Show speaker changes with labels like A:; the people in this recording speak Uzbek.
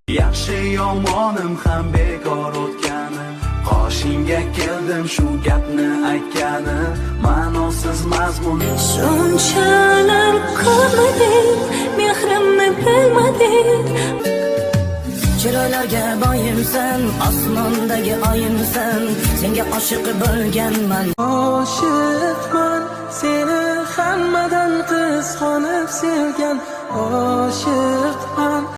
A: Yaxshi yomonim ham bekor o'tgani. Qoshingga keldim shu gapni aytgani. Ma'nosiz mazmun.
B: Shunchalar ko'rmading, mehrimni bilmading.
C: Chiroylarga boyimsan, osmondagi oyimsan. Senga oshiq bo'lganman.
D: Oshiqman seni hammadan qizg'onib sevgan oshiqman.